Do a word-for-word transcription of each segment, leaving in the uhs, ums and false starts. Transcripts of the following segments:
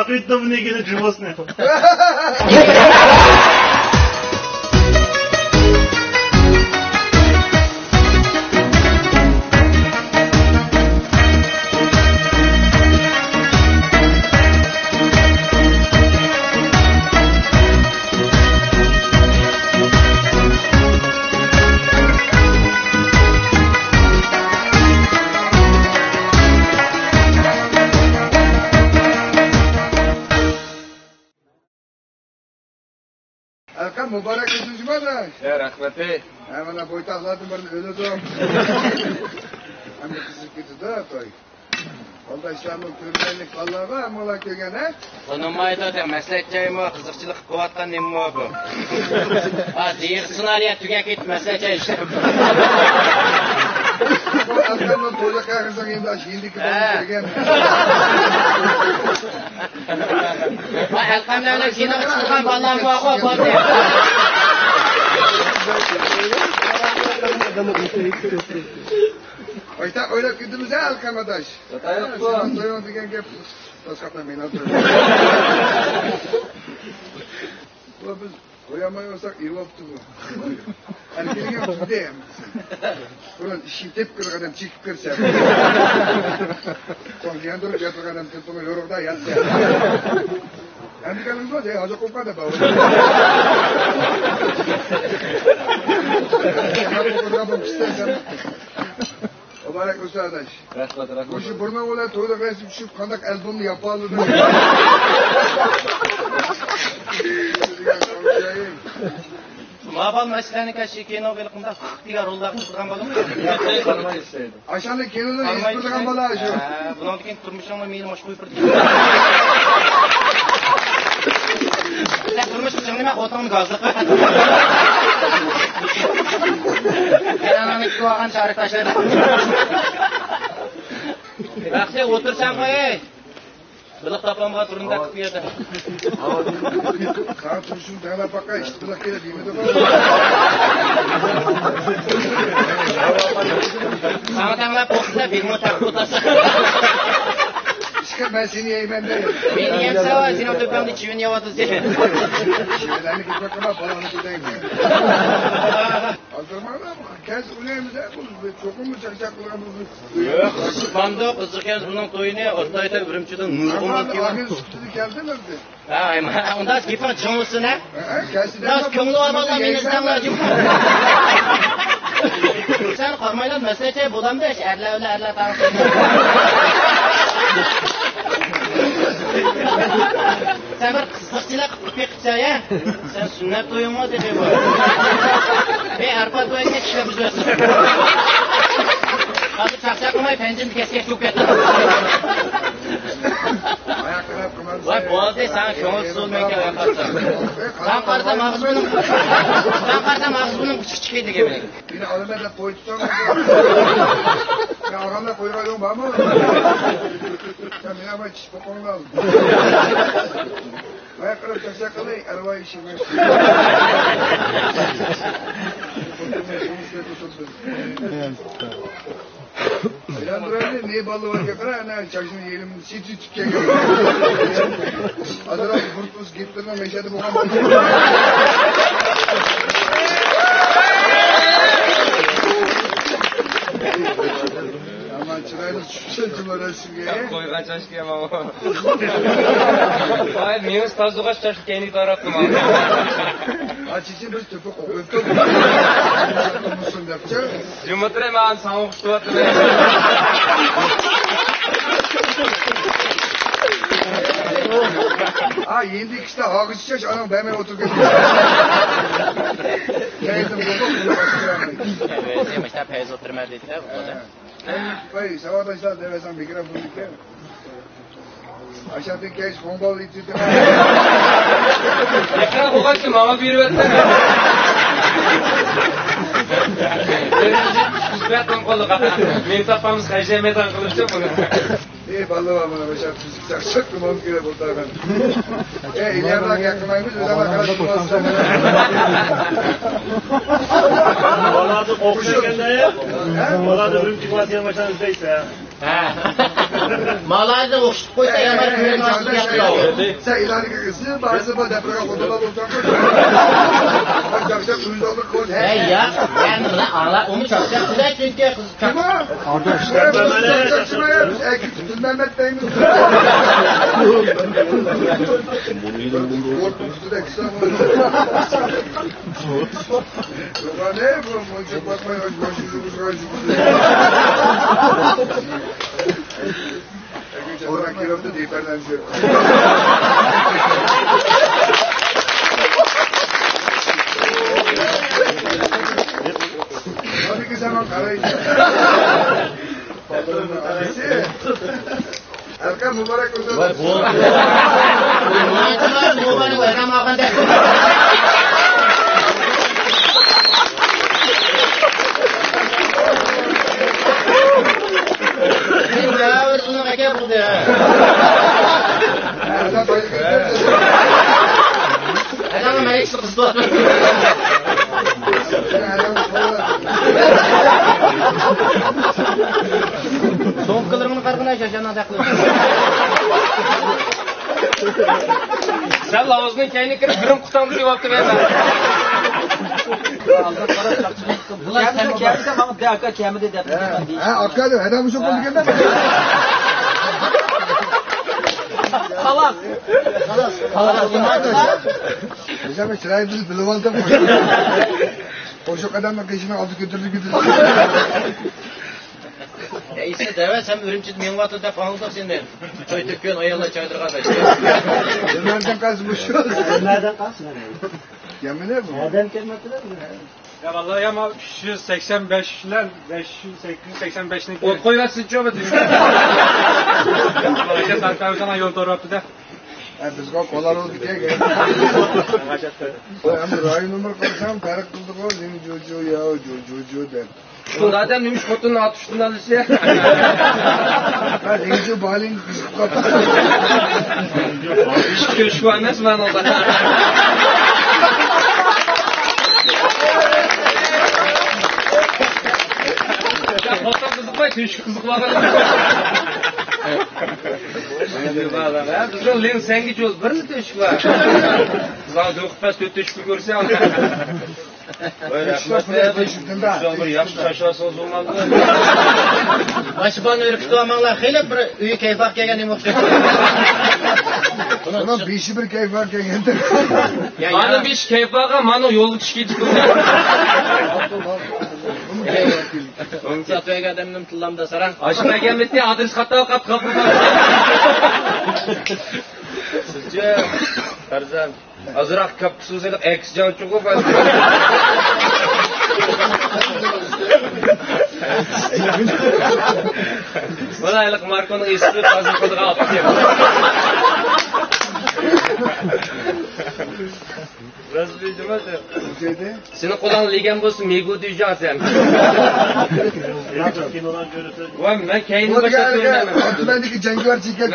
Кыйттым не гене чувасне. ئەلقەم، مۇبارەك بولسۇن جۇما ئاداش. يا، رەھمەت. ھە، مانا بويتاقلاردىن بىرىنى ئۆلىدۇ. ئەمدى قىزىپ كېتىدۇ توي. قولداشلارمۇ كۆرمەيلىك بالىلارغا، ھەممىلا كۆرگەن، ھە؟ تونۇمايدۇ دە، مەسلىھەت جايمۇ، قىزىقچىلىق قىلىۋاتقان نېمىمۇ بۇ؟ ھازىر يىغسىنار يا، تۈگەپ كېتىپ مەسلىھەت جاي ئىشلەپ. بۇ ئەلقەمنىڭ تويلۇق قەغىزىنىڭ يېنىدا، يېنىدىكى ھە. بالىنى كۆرگەن. ۋاي، ئەلقەملەر بىلەن كىنوغا چىقىدىغان بالىلارمۇ بارغۇ، بولدى. قايتا ئويلاپ كېتىمىز ھە، ئەلقەم ئاداش. خاتا يوق بۇ. سېنىڭ تويۇڭ دېگەن گەپ. باشقا مەن ئالدىم. بۇ بىز قويالماي قالساق ئېۋاپتۇ بۇ. ئەنە كېلگەن تۈردى. بۇرۇن ئىشىكنى تېپىپ كىرگەن ئادەم چېكىپ كىرسە. سوڭ ياندۇرۇپ ياتىدىغان ئادەم تېلېفونغا يورۇقدا ياتسا. ئەمدى كەلدىڭىزغۇ، ھەي، ھاجەت قوپقان دەپ. مۇبارەك بولسۇن ئاداش. رەھمەت، رەھمەت. مۇشۇ بۇرنۇڭ بىلەن تويلۇق رەسىم چۈشۈپ، قانداق ئالبومنى ياپالىدىڭ؟ ماۋۇ مەسىلەنى كەشى كىنو بېلىقىمدا دېگەن روللارنى تۇتىدىغان بالىمۇ. ئاشۇنداق كىنونى يېزىپ تۇرىدىغان بالا شۇ. ھە، بۇنىڭدىن كېيىن تۇرمۇشۇڭدا مېنى مۇشۇ قويۇپ بېرىدۇ. سەن تۇرمۇش قىلىشىڭ نېمە؟ خوتۇنۇڭنى گازلىق قىل. سەن ئاناڭنى كۈتۈۋالغان چارىك تاشلىدىڭ. بەختى ئولتۇرساڭ قوي. بېلىق تاپالمىغان تۇرۇم تارتىپ بۇ يەردە. ساڭا تۇرۇشۇم تەڭلەپ باققان ئىت بېلىق كېلە دېمىدىغۇ. ساڭا تەڭلەپ بولسا بىگمۇ تارتىپ ئولتۇرسا. ئىشقىلىپ مەن سېنى يەيمەن دەي. مېنى يەمسە ۋاي، سېنىڭ تۆپەڭدە چىۋىن يەۋاتىدۇ. چىۋىنلەرنى كېتىپ باققىنا بالامنى كۆتەيمەن. ئازدۇرماڭلار، كەلسە ئوينايمىز ھە، بۇ چوقۇممۇ چاقچاق قىلغان بولسۇن. ياخشى، قىزىقامدۇ، قىزىق ئىكەن بۇنىڭ تويىنى، ئوتتايتا ئۈرۈمچىدىن نۇرغۇنلار كېلىپ. ئاخىر سۈپىتىدە كەلدىم ئەمدى. ھە، ئۇنداق گېپىڭ چىڭ بولسۇن ھە. ھە، كەلسە دەپ كۆڭلى بار بالىلار مېنى ئىزدەڭلار جۇمۇ. سەن قارىمايلا مەسلىھەت بولامدۇ، ئەرلەر بىلەن ئەرلەر تاڭسىز. سەن بىر قىزىقچىلىق قىلىپ بېقىپسەن يا. سەن سۈننەت تويۇڭمۇ دېدى بۇ. ئەي ئارپا تويۇڭ كەتتى بۇ سۆز. ھازىر چاقچاق قىلماي پەنجىمنى كەسكەك چوپ كەتتى. ۋاي بولدى، ساڭا كۆڭۈل سۇ مەن كەلگەن قارىسام. ساڭا قارىسام ئاغزىمنىڭ، ساڭا قارىسام ئاغزىمنىڭ ئۇچى چىقىدىكەن مېنىڭ. مېنى ئالىمەن دەپ قويۇپ تۇرساڭ. سەن ئالغاندا قويغان يوق بارمۇ؟ سەن مېنى ئالماي چىشىپ قويۇڭلار. ۋاي قىلىپ چاقچاق قىلىڭ، ئەرۋاي ئىشىڭ. ئايلاندۇرايلى، نى بالىلار قارا، ئەنە چاچنى يېلىم سىتى تۈتكەن. ئازراق بۇرتۇس گىتلېرنىڭ مەشھەدى بولغان. ئەمما چىرايلىق چۈشۈپسەن جۇما رەسىمگە. قويغان چاچكى ئەمما. ۋاي مېڭىسى تازىلىغاچ چاچنى كەينىگە تاراپ قويما. ئاچىسى بىر تۆپە قويۇپ تۇر. تۇرمۇشۇم دەپچە. جۇمۇترى ماڭا ساڭا ئوخشىتىۋاتىمەن. ھا، يېنىدىكى كىشىلەر ھاغىچ ئىچىش ئاناڭ بەرمەي ئولتۇرۇپ كەتتى. كەينىدىن بولدۇق، بۇنى باشقۇرالمايمىز. مۇشۇنداق پەيز ئولتۇرىمەن دېدى-دە، بۇ. ۋاي، ساۋاقداشلار دەۋەرسەڭ بىكرا بولىدىكەن. ئاشاقتىن كەچ قوڭبال ئېتىۋېتىمەن. يېقىن بولغاچقا ماڭا بېرىۋەتسەن. سەن بەت قولىغا. مېنى تاپقانمىز خەجلەيمەيدىغان قىلىپچۇ بۇنى. ئەي بالىلار، مانا مۇشۇ چاقچاق قىلمام كېرەك بولىدىغان. ئەي ئىليارلار گەپ قىلمايمىز، ئۆزۈڭلار قاراپ تۇرۇۋاتىسىلەر. بالىلاردا قورقۇش ئىكەندە. ھە؟ بالىلاردا ئۈرۈمچى كلاسسىغا باشلاپ ئىزدەيسىلەر. ھە. مالايدا ئوخشىتىپ قويسا، يامان كۆرۈنۈش ئاستىغا كەپتۇ. سەن ئىلانىڭ ئىسمى بارسا، بۇ دەپرىگە خوتۇنلار بولساڭ. چاقچاق ئۇيۇنداقلىق قىل. ھەي، ياق. مەن بۇنى ئاڭلاپ، ئۇمۇ چاقچاق قىلدى، چۈنكى قىز چاق- كىم ئۇ؟ ئارداش. چاقچاق قىلمايمىز. ئەكىت تۈتۈن مەمەت دەيمىز. قورقۇپ ئۈستىدە كىسا. يوغان ئەي، بۇ مۇنچە باقماي، ماشىنا يۈرگۈزگەن. ئەگەر جازا كېلىۋاتىدۇ، دېپەرلەنسە. ھازىرقى زامان قارايسىز. ئەركان مۇبارەك بولسۇن. ۋاي، بولدى. مۇبارەك بولغاندا. ئەركان بايلىق. ئەركان مەلىكىسى قىزىتىۋاتىدۇ. سومكىلىرىڭنى قارىغىنا، شاشانادا قىلىپ. سەن لاۋزنىڭ كەينىگە كىرىپ، بىرىم قۇتاڭدا دېۋاپتۇ مەن. ئالدىن قاراپ، چاقچىقىپ، بۇلار كەمدە، كەمدە، ماڭا دە، ئاكا، كەمدە دەپ. ھە، ئاكا، ھەدە مۇشۇ بولدى ئىكەن. خالاس. خالاس. خالاس. بىز ھەم چىرايىمىزنى بىلىۋالدۇق. قوشۇق ئادەمنىڭ قېشىنىڭ ئالدى كۆتۈرۈلۈپ كېتىدۇ. يا ئىسا دەۋە، سەن ئۈرۈمچىدە مېڭىۋاتىدۇ دەپ ئاڭلىدۇق سېنى. چوي تۆككەن ئاياللار چايدۇرغان. نېمىدىن قالسا مۇشۇ. نېمىدىن قالسا. يا مانا بۇ. ئادەم كەلمەپتۇ. يا ۋاللاھى، يا ما ئۈچ يۈز سەكسەن بەش بىلەن بەش يۈز سەكسەن بەشنىڭ. ئوت قويۇۋەتسىنچۇ بۇ. يول توراپتۇ-دە. ھە، بىزگە قولار بولدى كەلگەن. ئەمدى رايون نومۇر قويسام پەرق قىلدىغۇ، لىڭ جۇ جۇ ياۋ جۇ جۇ جۇ دەپ. بۇ ئادەم نېمىش خوتۇننى ئات ئۈستىدىن ئالىسى؟ ھە، لىڭ جۇ بالىڭ قىزىقىپ قاپتۇ. ئىككى ئۈچ بار ئەمەس مانا. خوتۇن قىزىقماي، تۆشۈك قىزىقىپ قالغان. ھە، بىزنىڭ لىڭ سەنگە جوز بىرلا تۆشۈك بار. بىزگە دۆقۇپ پەس تۆت تۆشۈكنى كۆرسەڭ. ۋاي، رەھمەت. بىر ياخشى چاچلارسىڭىز بولمامدۇ؟ ماشىباننى ئۈركۈتۈۋالماڭلار، خېلى بىر ئۆيى كەيپاق كەلگەن نېمە ئوخشاش. ئۇنىڭ بېشى بىر كەيپاق كەلگەندە. يا، يا. مانا بېشى كەيپاق، مانا يولغا چۈشۈپ كېتىپتۇ. ئوڭسا تۆگە ئادەمنىڭ تىللامدا ساراڭ. ئاشۇ بەگەملىكتە ئادرېس خاتا قاپقاپتۇ. سىزچە، پەرزەنت. ئازراق كاپكىسىز ھېلىقى ئەكسىچاڭ چوقۇم. مانا ھېلىقى ماركونىڭ ئېسىقى تازىلىق قىلىدىغان ئاپتېك. راست دېدىم. سېنىڭ قولۇڭ لېگەن بولسا، مېگۇ دېيجاڭ سەن. ۋاي، مەن كەينىدىن باشلاپ كۆرۈنەمەن. ئاتمەندىكى جەڭگىۋار چېكەت.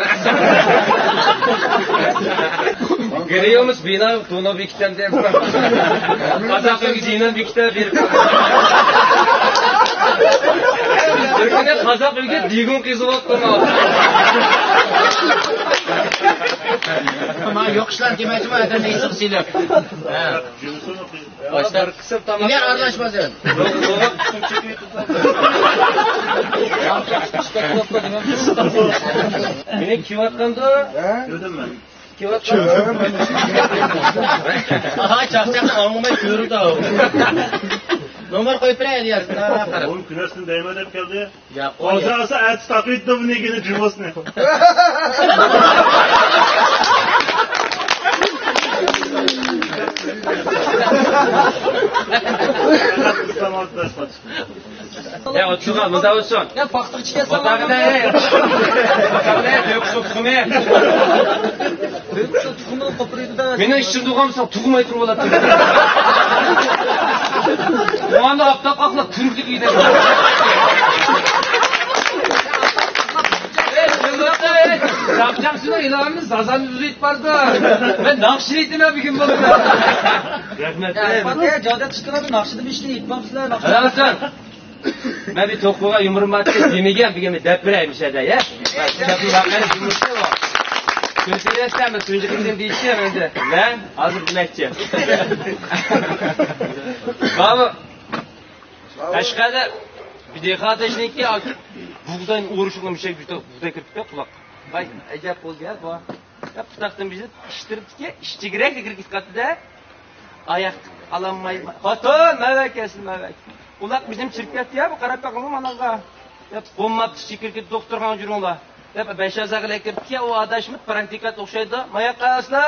گرېيومىس بىنا تونۇ بېكىتەم دەپ. قازاق ئۆيگە دىنان بېكىتەپ بېرىپ. بىر كۈنى قازاق ئۆيگە دىگۇن قېزىۋاپتۇ. ما يوق ئىشلار دېمەيسىما، ئادەم نېسىپ سېلىپ. ھە. باشتا بىر قىسىم تاماق. ئىليار ئارىلاشما سەن. مېنى كېلىۋاتقاندۇ؟ ھە؟ كۆردۈم مەن. كېلىۋاتقاندۇ؟ ئاھا، چاقچاقنى ئاڭلىماي كۆرۈپ تاۋ. نومۇر قويۇپ بېرەي، ئىليار. ئۇنىڭ كۈنەسىنى دەيمەن دەپ كەلدى. يا، قوي. ھازىر ئالسا ئەتە تاقىۋېتىدۇ بۇنى، يەنە جۇمۇسنى. يا، ئوتتۇرىغا مۇنداق ئولتۇرسۇن. يا، پاختىغا چىقىۋەتسەڭ. ئوتتۇرىغا. تۆكسۇ تۇخۇمى. تۆكسۇ تۇخۇمىنى قوپۇرىدۇ-دە. مېنىڭ ئىچىمدە بولغان بولساڭ تۇغماي تۇرۇپ ئالاتتىم. ئۇ ئاندا ئاپتاپ ئاقلاپ كۈرۈكلۈك يېدى. ئەي، ساقچاقچىنىڭ ئېلانىنى زازانى ئۈزۈپ بارىدۇ. مەن ناخشا ئېيتىمەن بۈگۈن بولىدۇ. رەھمەت. يا، پاتىيا جادە چىقىرىدۇ، ناخشىدا بىر ئىككىنى ئېيتمامسىلەر، ناخشا. مەن بىر توقۇغا يۇمۇرۇم بار دېمىگەن، بۈگۈن دەپ بېرەي مۇشەدە، يە. شەپىل ۋەقەنى يۇمۇرتتى ئۇ. كۆتۈرەتتە، مەن تۇنجى قېتىم دېيىشكەن ئەمدى. مەن ھازىر دېمەكچى. بابا، قەشقەردە بىر دېھقان ئاتاشنىڭكى بۇغداينى ئورۇشۇغا مۇشەك بىر بۇغداي كىرىپتۇ قۇلاق. ۋاي، ئەجەب بولدى يا بۇ. يا پۇتاقتىن بېشىنى ئىشتىرىپتىكى، ئىشچىگىرەك كىرىپ كەتتى-دە. ئاياق ئالالماي. خوتۇن، مەۋەكەسىل مەۋەك. قۇلاق بېشىم چىرىپ كەتتى يا بۇ قاراپ بېقىڭلار ماناڭغا. دەپ بولماپتۇ، ئىچى كىرىپ دوختۇرخانىغا جۈرۈڭلار. دەپ بەش ھازاغا كىرىپتىكى ئۇ ئاداش مۇت پراكتىكانت ئوخشايدۇ. ماياققا ئاسلا.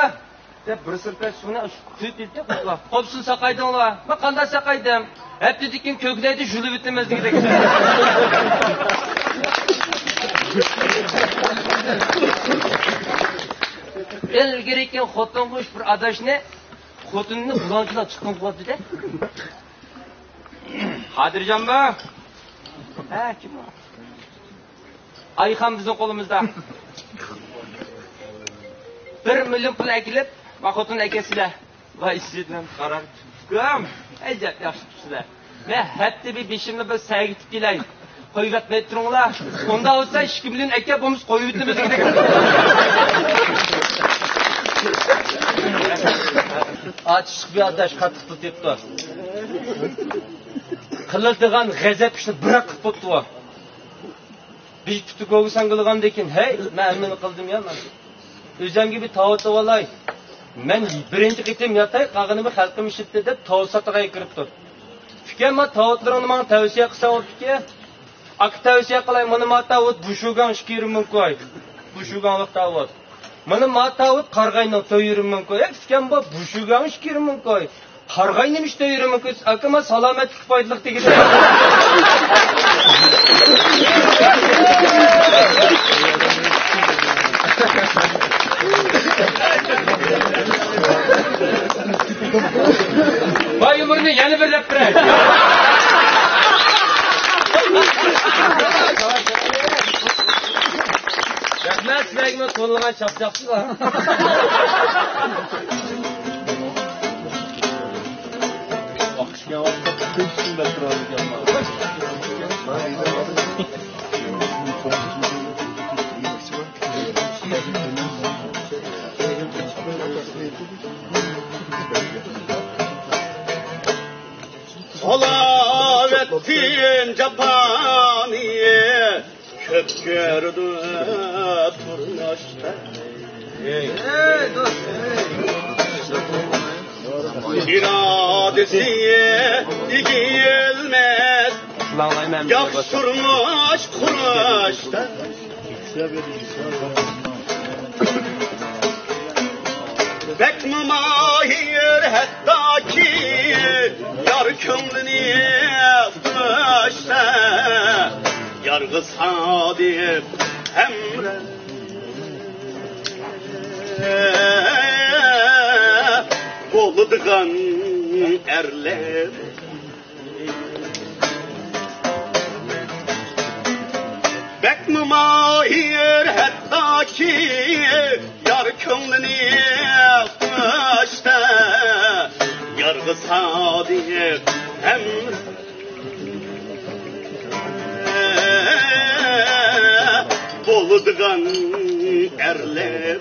دەپ بىر سىرپە سۇنى قۇيۇپ بېرىپتۇ قۇلاق. قوپسۇن ساقايدىڭلار. مەن قانداق ساقايدىم؟ ھەپتىدىن كېيىن كۆكلەيدۇ، ژۇلۇۋېتىمىز دېگۈدەك. ئىلگىرىكى خوتۇن قوش بىر ئاداشنى، خوتۇنىنى بۇلاڭچىلاپ چىققان قىلاتتى-دە. قادىرجانمۇ؟ ھە، كىم ئۇ؟ ئايخان بىزنىڭ قولىمىزدا. بىر مىليون پۇل ئەكېلىپ، ما خوتۇن ئەكەتسىلە. ۋاي ئىسىتلىم قارار. ئۇكام، ئەجەب ياخشى تۇتۇپسىلە. مەن ھەپتە بىر بېشىمنى بىر سەگىتىپ كېلەي. قويۇۋەتمەي تۇرۇڭلار. ئۇنداق بولسا ئىككى مىليون ئەكەپ بولمىسا قويۇۋېتىمىز دېگۈدەك. ئاچىشلىق بىر ئاداش قاتتىق پۇل تېپىپتۇ. قىلىدىغان غەزەپ ئىشنى بىراق قىلىپ بوپتۇ ئۇ. بىر پۇتى گوگا ساڭگىلىغاندىن كېيىن، ھەي، مەن ھەممىنى قىلدىم يا مەن. ئۆزەمگە بىر تاۋۇت ئېلىۋالاي. مەن بىرىنچى قېتىم ياتاي، قالغىنى بىر خەلقىم ئىشىتتى دەپ تاۋۇت ساتىدىغان كىرىپتۇ. ئۇكام، ما تاۋۇتلىرىڭنى ماڭا تەۋسىيە قىلساڭ بوپتىكەن. ئاكا تەۋسىيە قىلاي، مانا ما تاۋۇت بۇشۇگاڭ ئىككى يېرىم مىڭ كوي. بۇشۇگاڭلىق تاۋۇت. مانا ما تاۋۇت قارىغاينىڭ تۆت يېرىم مىڭ كوي. ئەكسىكەن بۇ بۇشۇگاڭ ئىككى يېرىم مىڭ كوي. قارىغاي نېمە ئىشتا يۈرىمىز؟ ئاكا، ما سالامەتلىككە پايدىلىق دېگۈدەك. باي يۇمۇرنى يەنە بىر دەپ بېرەي. رەھمەت سىلەرگىمۇ تونۇلغان چاپچاقسىلار. سالاۋەتتىن جاپانى كۆپ كۆردى تۇرمۇشتا. ئىرادىسى ئېگىلمەس، ياخشى تۇرمۇش قۇرۇشتا. بەكمۇ ماھىر ھەتتاكى يار كۆڭلىنى ئۇتۇشتا، يارغا سادىق ھەمراھ بولىدىغان ئەرلەر. بەكمۇ ماھىر ھەتتاكى يار كۆڭلىنى ئۇتۇشتا، يارغا سادىق ھەم بولىدىغان ئەرلەر.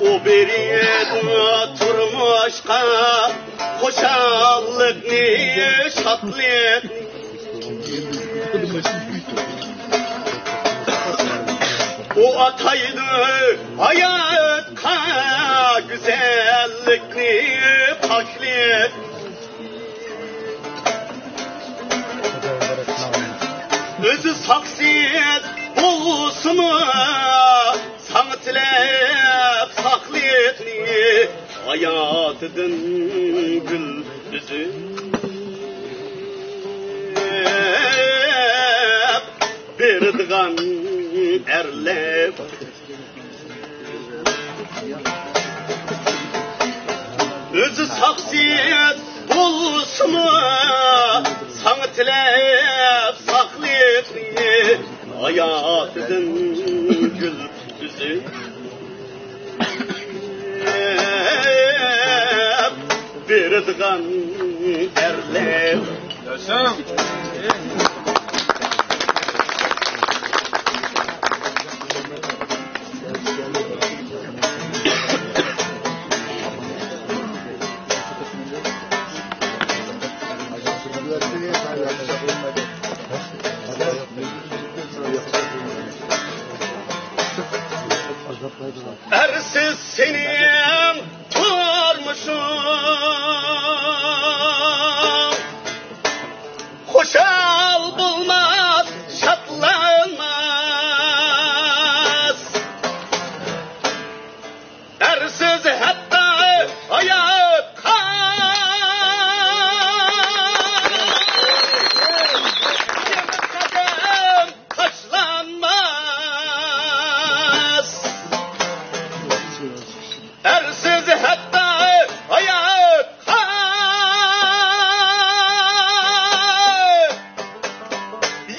ئۇ بېرىدۇ تۇرمۇشقا خۇشاللىقنى، شادلىقنى. ئۇ ئاتايدۇ ھاياتقا گۈزەللىكنى، پاكلىقنى. ئۆزى ساقسىز بولسىمۇ، ساڭا تىلەپ ساقلىقنى، ھاياتىدىن گۈل ئۈزۈپ بېرىدىغان ئەرلەر. ئۆزى ساقسىز بولسىمۇ ساڭا تىلەپ ساقلىقنى، ھاياتىدىن گۈل ئۈزۈپ بېرىدىغان ئەرلەر. ئەرسىز سېنىڭ تۇرمۇشۇڭ خۇشال بولماس، شادلانماس. ئەرسىز ھەتتا ھاياتقا قەدەم تاشلانماس. ئەرسىز ھەتتا ھاياتقا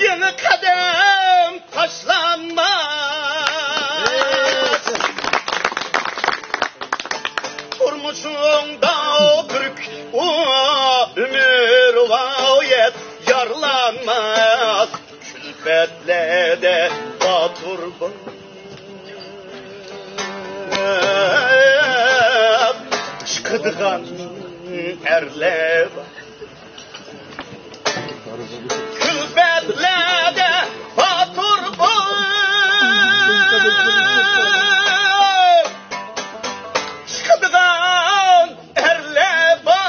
يېڭى قەدەم تاشلانماس. تۇرمۇشۇڭدا بىر كۈچ ئۇ ئۆمۈر غايەت يارىلانماس. كۈلپەتلەردە باتۇر بولۇپ چىقىدىغان ئەرلەر بار. كۈلپەتلەردە باتۇر بولۇپ چىقىدىغان ئەرلەر بار.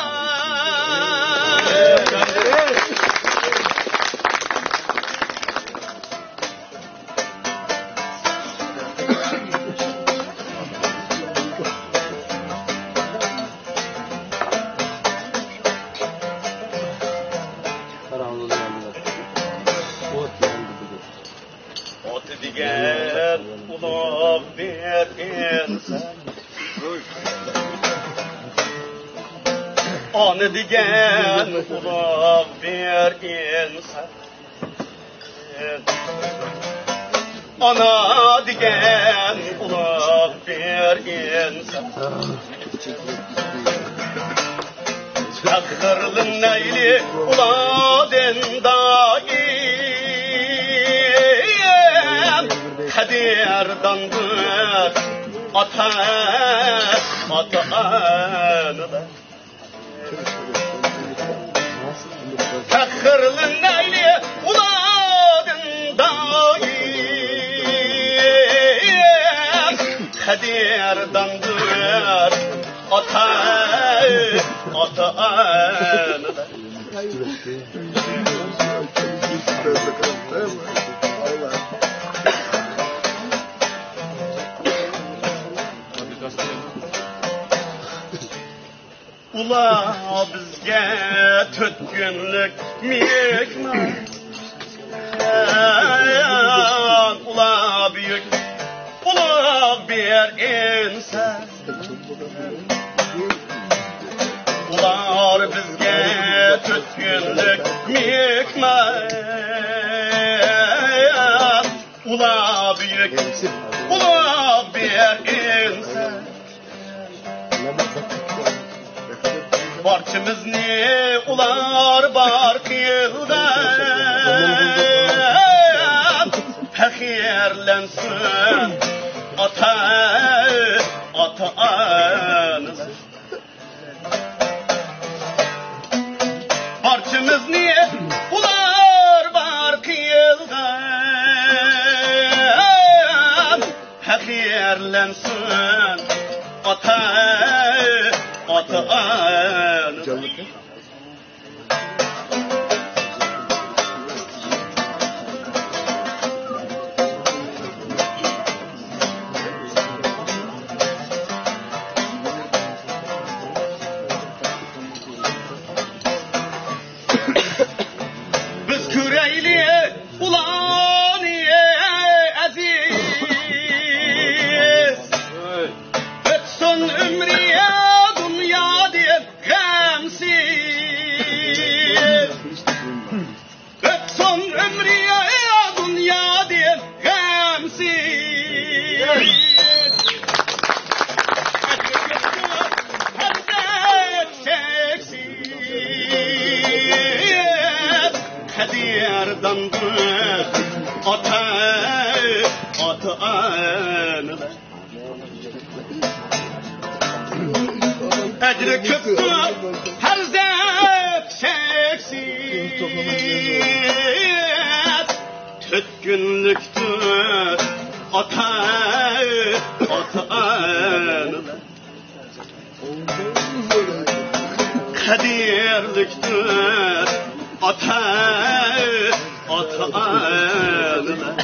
ئاتا دېگەن ئۇلۇغ بىر ئىنسان. ئانا دېگەن ئۇلۇغ بىر ئىنسان. ئانا دېگەن ئۇلۇغ بىر ئىنسان. پەخىرلىنەيلى ئۇلاردىن دائىم، قەدىرداندۇر ئاتا، ئاتا-ئانىلار. پەخىرلىنەيلى ئۇلاردىن دائىم، قەدىرداندۇر ئاتا، ئاتا-ئانىلار. ئۇلار بىزگە تۆت كۈنلۈك مېھمان. ئۇلار بۈيۈك، ئۇلار بىر ئىنسان. ئۇلار بىزگە تۆت كۈنلۈك مېھمان. ئۇلار بۈيۈك، ئۇلار بىر ئىنسان. بارچىمىزنى ئۇلار بار قىلغان. پەخىرلەنسۇن ئاتا، ئاتا-ئانىلار. بارچىمىزنى ئۇلار بار قىلغان. پەخىرلەنسۇن ئاتا، ئاتا-ئانا. بىز كۆرەيلى ئۇلارنى ئەزىز، ئۆتسۇن ئۆمرى دۇنيادىن غەمسىز. داندۇر ئاتا، ئاتا-ئانىلار. ئەجرى كۆپتۇر پەرزەنت شەخسىيەت، تۆت كۈنلۈكتۇر ئاتا، ئاتا-ئانىلار. قەدىرلىكتۇر ئاتا، ئاتا-ئانىلار.